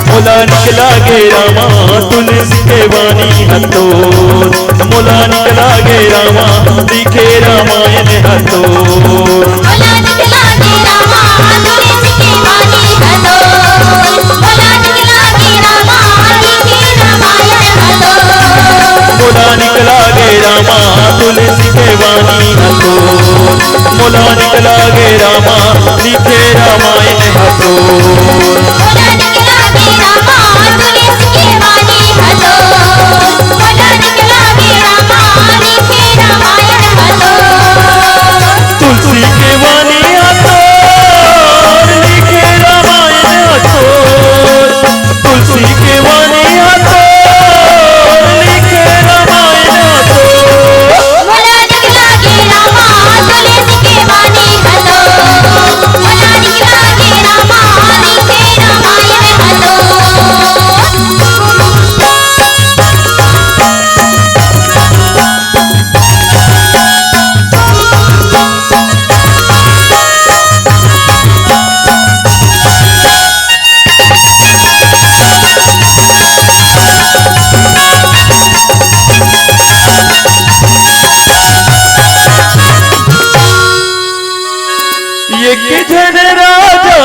मोला निकला गे रामा, तुलसी के वानी हतोर। मोला निकला गे रामा, लिखे रामायण हतोर। मोला निकला गे रामा, तुलसी के वानी हतोर। मोला निकला गे रामा, लिखे रामायण हतोर। मोला निकला गे रामा, तुलसी के वानी हतोर। मोला निकला गे रामा, लिखे रामायण हतोर। मोला निकला गे रामा, तुलसी के वानी हतोर। मोला निकला गे रामा, लिखे रामायण हतोर। तुलसी के वानी हतोर, लिखे रामायण हतोर। तुलसी के वानी हतोर, लिखे रामायण हतोर। मोला निकला गे रामा, तुलसी के वानी हतोर। मोला निकला गे रामा, लिखे रामायण हतोर। एक झन राजा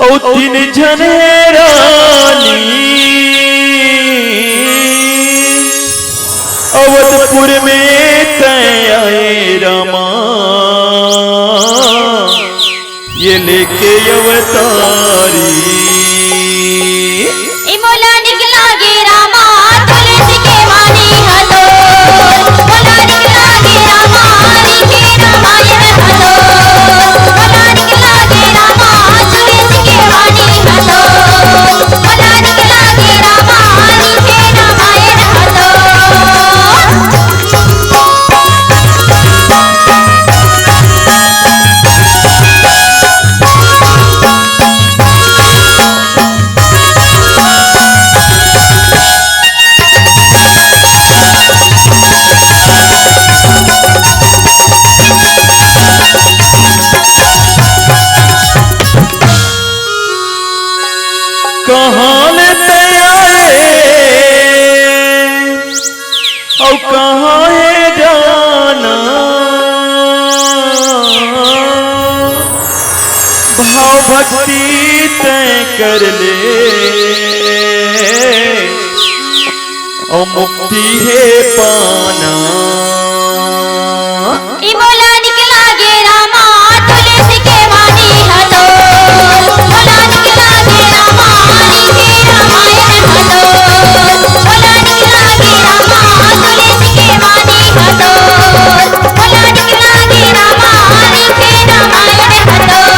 अउ तीन झन रानी, अवधपुर में तैं आए रामा, ये लेके अवतारी। ए मोला निकला गे रामा, तुलसी के वानी हतोर। मोला निकला गे रामा, लिखे रामायण हतोर। मोला निकला गे रामा, तुलसी के वानी हतोर। मोला निकला गे रामा, लिखे रामायण हतोर। कहाँ ले तैं आए अउ कहाँ हे जाना, भाव भक्ति तैं कर ले। अउ मुक्ति हे पाना। ई मोला निकला गे रामा, तुलसी के वाणी हतो। मोला निकला गे रामा, लिखे रामायण हतो। मोला निकला गे रामा, तुलसी के वाणी हतो। मोला निकला गे रामा, लिखे रामायण हतो।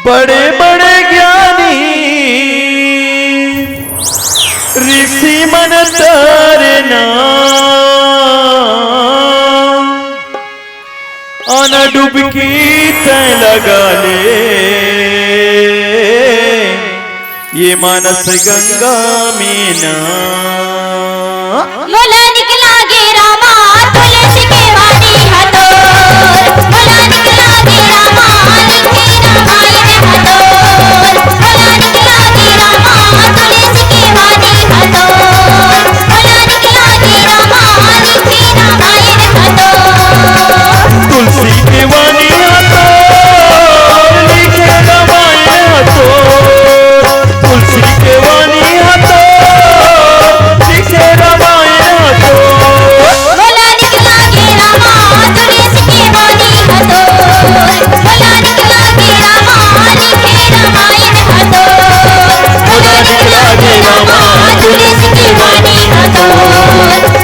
बड़े बड़े ज्ञानी ऋषि मन तरना, अन डुबकी तैं लगा ले, ये मानस गंगा में ना। मोला निकला गे रामा, तुलसी के वाणी हतो। मोला निकला गे रामा, लिखे रामायण हतो। मोला निकला गे रामा, तुलसी के वाणी हतो। मोला निकला गे रामा, लिखे रामायण हतो। तुलसी के वाणी हतो, लिखे रामायण हतो। तुलसी के वाणी हतो, लिखे रामायण हतो। मोला निकला गे रामा, तुलसी के वाणी हतो। मोला निकला गे रामा, लिखे रामायण हतो। मोला निकला गे रामा, तुलसी के वाणी हतो।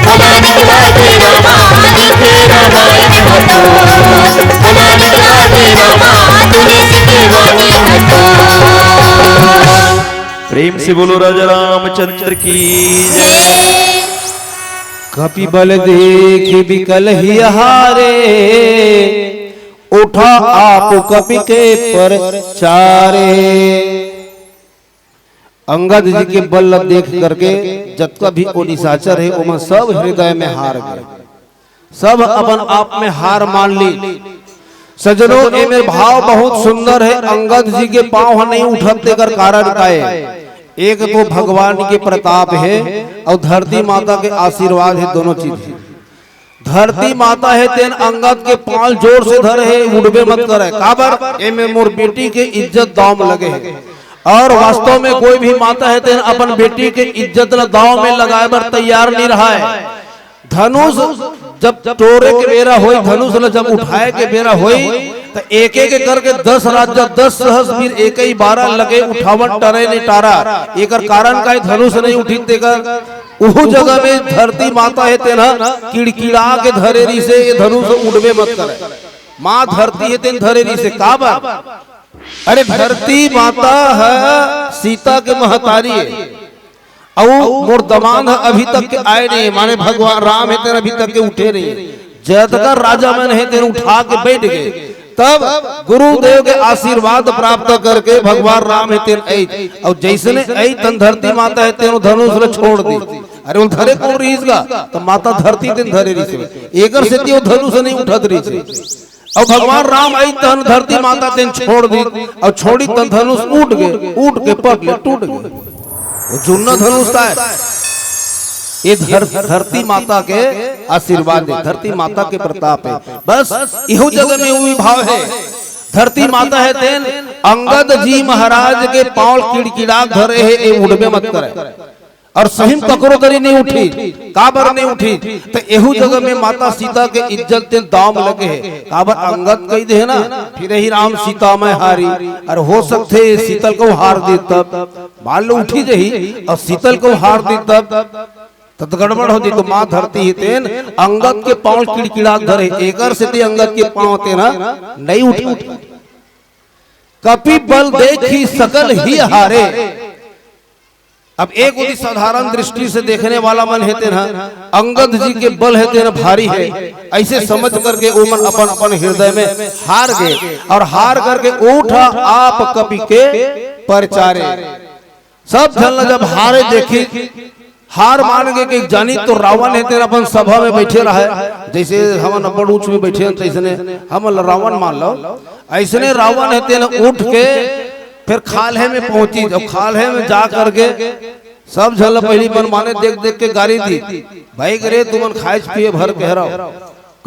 मोला निकला गे रामा, लिखे रामायण हतो। मोला निकला गे रामा, तुलसी के वाणी हतो। प्रेम से बोलो राजा रामचंद्र की जय। कपि बल देखि बिकल हिय हारे, उठा आप कपि के परचारे। अंगद जी के बल ल देख करके जतका भी ओ निशाचर हे, ओमन सब हृदय में हार गे। सब अपन आप में हार मान ली। सज्जनों, एमे भाव बहुत सुंदर हे। अंगद जी के पांव ह नइ उठत, तेकर कारण का ए? एक तो भगवान के प्रताप हे अउ धरती माता के आशीर्वाद हे, दोनों चीज हे। धरती माता हे, तेन अंगद के पांव जोर से धरे हे, उठबे मत करे। काबर? एमे मोर बेटी के इज्जत दांव म लगे हे। अउ वास्तव में कोई भी माता हे, तेन अपन बेटी के इज्जत ल दांव में लगाए बर तैयार नइ रहय। धनुष जब टोरे के बेरा होई, धनुष ल जब उठाए के बेरा होई, त एक एक करके दस राजा, दस सहस्र वीर एक ही बारा लगे उठावन, टरे नइ टारा। एकर कारण का हे? धनुष नइ उठिस तेकर। उहू जगह में धरती माता हे, तेन ह किड़किड़ा के धरे रिहिसे, ए धनुष उठबे मत करे। माँ धरती हे, तेन धरे रिहिसे। काबर? अरे, धरती माता ह सीता के महतारी हे। अउ मोर दमांद ह अभी तक के आए नइ हे, माने भगवान राम हे, तेन अभी तक के उठे नइ हे। जतका राजा मन हे, तेन उठा के बइठ गे। तब गुरुदेव के आशीर्वाद प्राप्त करके भगवान राम हे, तेन अइस। अउ जइसने अइस, तन धरती माता हे, तेन धनुष ल छोड़ दिस। अरे, ओ धरे कोन रिहिस गा? त माता धरती तेन धरे रिहिस। एकर सेती ओ धनुष नइ उठत रिहिस। अउ भगवान राम अइस तहन धरती माता तेन छोड़ दिस, अउ छोड़िस तहन धनुष उठ गे, उठ के पट ले टूट गे। ओ जुन्ना धनुष हे। ए धर-, धरती माता के आशीर्वाद हे, धरती माता के प्रताप हे। बस इहू जगह में उही भाव हे। धरती माता हे तेन अंगद जी महाराज के पांव किड़किड़ा धरे हे, ए उठबे मत करे। अउ सही म ककरो दरी नइ उठिस। काबर नइ उठिस? त एहू जगह में माता सीता के इज्जत तेन दांव म लगे हे। काबर? अंगद कहि दे हे ना, फिरही राम सीता मैं हारी। अरे, हो सकथे सीता ल कहूं हार दिस तब, मान लो उठी जही अउ सीता ल कहूं हार दिस तब, तब त गड़बड़ हो जही। त माँ धरती हे तेन अंगद के पांव किड़किड़ा धरे, एकर सेती अंगद के पांव तेन ह नइ उठिस। कपि बल देखि सकल हिय हारे। अब एक ओती साधारण दृष्टि से देखने वाला मन हे तेन ह, अंगद जी के बल हे तेन ह भारी हे, अइसे समझ करके ओमन अपन अपन हृदय में हार गे अउ हार करके उठा आप कपि के परचारे। सब झन ला जब हारे देखिस हार मान के, के जानी तो रावण हे तेन अपन सभा में बैठे रहे, जैसे हमन अब्बड़ ऊंच में बैठे हन, तैसने हमन ल रावण मान लो। ऐसने रावण हे तेन उठ के फिर खाल्हे में पहुंचिस, अउ खाल्हे में जा करके सब झन ल पहिली मनमाने देख देख के गारी दिस, "भाई रे, तुमन खाए पिए भर के हरव,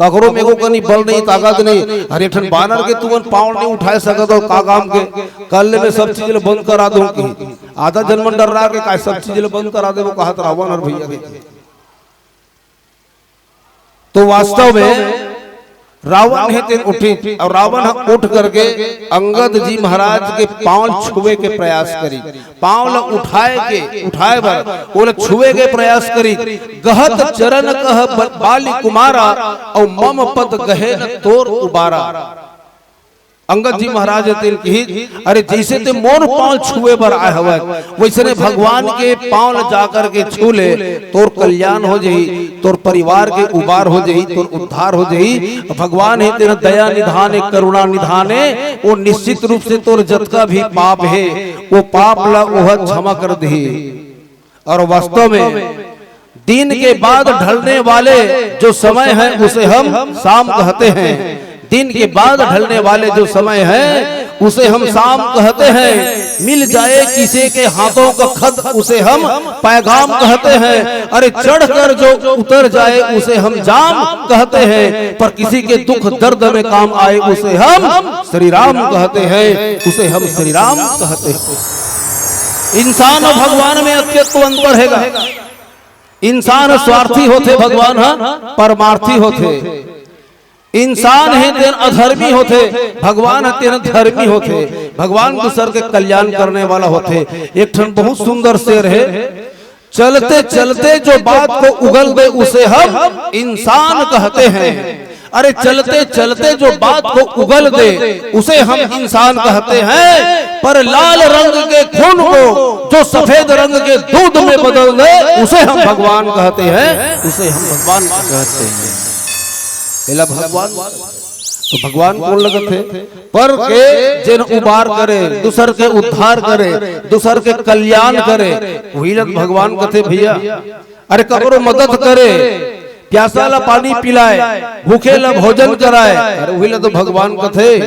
ककरो में एको कनी बल नहीं, ताकत नहीं, अरे एक ठन बानर के तुमन पांव नहीं उठाए सकत हो, का काम के, कर ले मैं सब चीज ल बंद करा दूं।" कि आधा जनमन डर्रा के, "काय सब चीज ल बंद करा देबो?" कहत रावण हर भैया के। तो वास्तव में रावण हे तेन उठिस, अउ रावण ह उठ करके अंगद जी महाराज के पांव छुए के प्रयास करिस, पांव ल उठाए के, उठाए बर ओला छुए के प्रयास करिस। "गहत चरण कह ब-, बाली कुमारा, अउ मम पद गहे न तोर उबारा।" अंगद जी महाराज हे तेन किहिस, "अरे जैसे ते मोर पांव छुए बर आए हवय, वैसने भगवान के पांव ल जा करके छू ले, तोर कल्याण हो जाही, तोर परिवार के उबार हो जाही, तोर उद्धार हो जाही।" भगवान हे तेन दया निधाने, करुणा निधाने, वो निश्चित रूप से तोर जतका भी पाप हे, वो पाप ल ओह क्षमा कर दिही। और वास्तव में दिन के बाद ढलने वाले जो समय है, उसे हम शाम कहते हैं। दिन के बाद ढलने वाले जो समय है, उसे हम शाम कहते हैं। मिल जाए किसी के हाथों का खत, उसे हम पैगाम कहते हैं। अरे चढ़कर जो उतर जाए, उसे हम जाम कहते हैं, पर किसी के दुख दर्द में काम आए, उसे हम श्री राम कहते हैं, उसे हम श्री राम कहते हैं। इंसान और भगवान में अत्यंत अंतर हैगा। इंसान स्वार्थी होथे, भगवान ह परमार्थी होथे। इंसान हे तेन अधर्मी होथे, भगवान ह तेन धर्मी होथे। भगवान दूसर के कल्याण करने वाला होथे। एक ठन बहुत सुंदर शेर हे, "चलते चलते जो बात को उगल दे, उसे हम इंसान कहते हैं।" अरे चलते चलते जो बात को उगल दे, उसे हम इंसान कहते हैं, पर लाल रंग के खून को जो सफेद रंग के दूध में बदल दे, उसे हम भगवान कहते हैं, उसे हम भगवान कहते हैं। एला भगवान, तो भगवान कोन लगत हे? पर के जेन उबार करे, दूसर के उद्धार करे, दूसर के कल्याण करे, वही ला तो भगवान कथे भैया। अरे ककरो मदद करे, प्यासा ला पानी पिलाए, भूखे ला भोजन कराए, अरे उही ला तो भगवान कथे।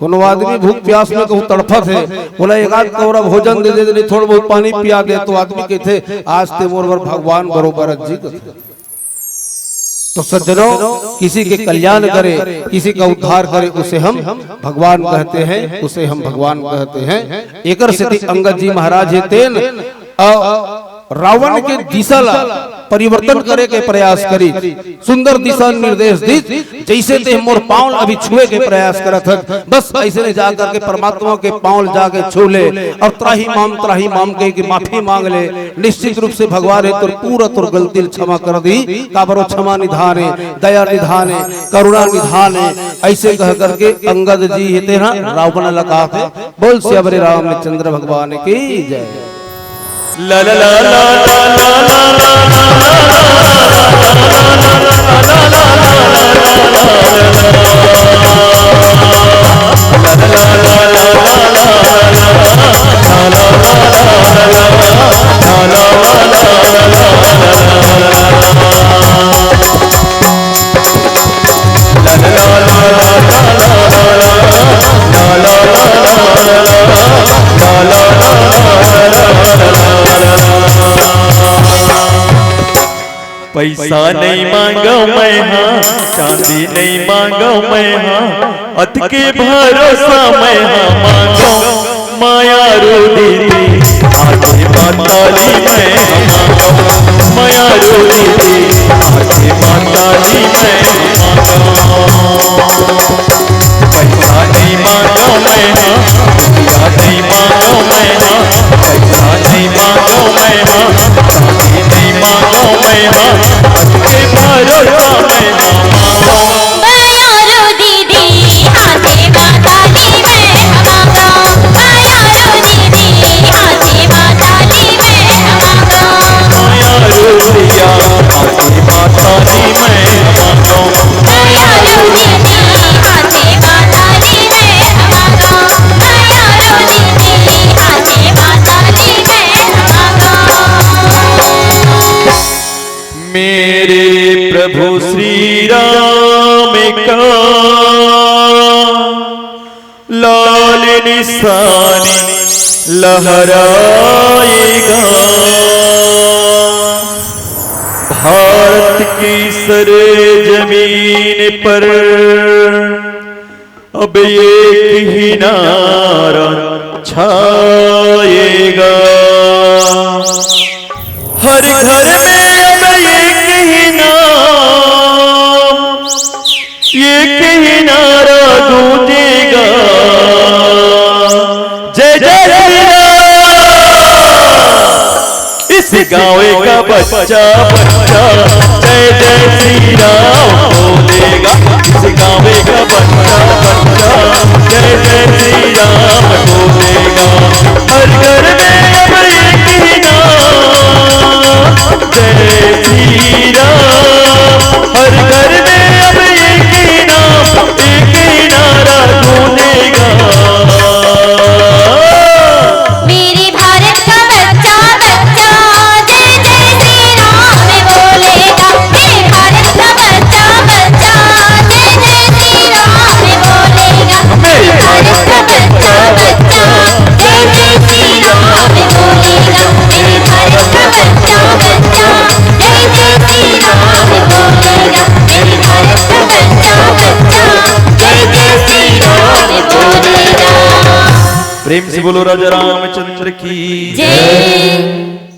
कोनो आदमी भूख प्यास में कहूँ तड़फत हे, ओला एक आध कौरा भोजन दे दे, नहीं थोड़ा बहुत पानी पिया दे, तो आदमी कहथे, "आज ते मोर बर भगवान बरोबर अस जी," कथे। तो सज्जनों, किसी के कल्याण करे, किसी का उद्धार करे, उसे हम भगवान कहते हैं, उसे हम भगवान कहते हैं। एकर सेती अंगद जी महाराज हे तेन, अ, रावण के दिशा ला परिवर्तन करे के प्रयास करिस, सुंदर दिशा निर्देश दिस, "जैसे ते मोर पांव ला अभी छुए के प्रयास करत हस, बस ऐसे ने जा करके परमात्मा के पांव ला जाके छू ले और त्राहि माम, त्राहि माम कह के माफी मांग ले।" निश्चित रूप से भगवान हे तोर पूरा तोर गलती ला क्षमा कर दी। काबर वो क्षमा निधान हे, दया निधान हे, करुणा निधान हे। ऐसे कह करके अंगद जी हे तेन ह रावण ला कहाथे। बोल सियावर रामचंद्र भगवान की जय। पैसा नइ मांगव मैं हा, चांदी नइ मांगव मैं हा, अतके भरोसा मैं हा मांगव मयारू दीदी, आके मातारी मैं हा मांगव मयारू दीदी, आके मातारी मैं हा मांगव। पैसा नइ मांगव मैं हा, रुपया नइ मांगव मैं हा, पैसा नइ मांगव मैं हा, चांदी नइ मांगव मैं हा, अतके भरोसा मैं हा मांगव। बयारो दीदी, आके मातारी मैं हा मांगव। बयारो दीदी, आके मातारी मैं हा मांगव। मयारू दीदी, आके मातारी मैं हा मांगव। का लाल निशान लहराएगा। भारत की सरे जमीन पर अब एक ही नारा छाएगा। हर घर में अब एक ही नाम, एक ही नारा गूंजेगा, जय जय श्री राम। इस गाँव का बच्चा बच्चा जय जय श्री राम बोलेगा। इस गाँव का बच्चा बच्चा जय जय श्री राम बोलेगा। हर घर में अब एक ही नाम, जय श्री राम। हर घर में अब एक ही नाम, एक ही नारा गूंजेगा। मेरे भारत का बच्चा बच्चा जय जय श्री राम बोलेगा। मेरे भारत का बच्चा बच्चा जय जय श्री राम बोलेगा। मेरे भारत का बच्चा बच्चा जय जय श्री राम बोलेगा। मेरे भारत का बच्चा बच्चा जय जय श्री राम बोलेगा। मेरे भारत का बच्चा बच्चा जय जय श्री राम बोलेगा। प्रेम से बोलो राजा रामचंद्र की जय।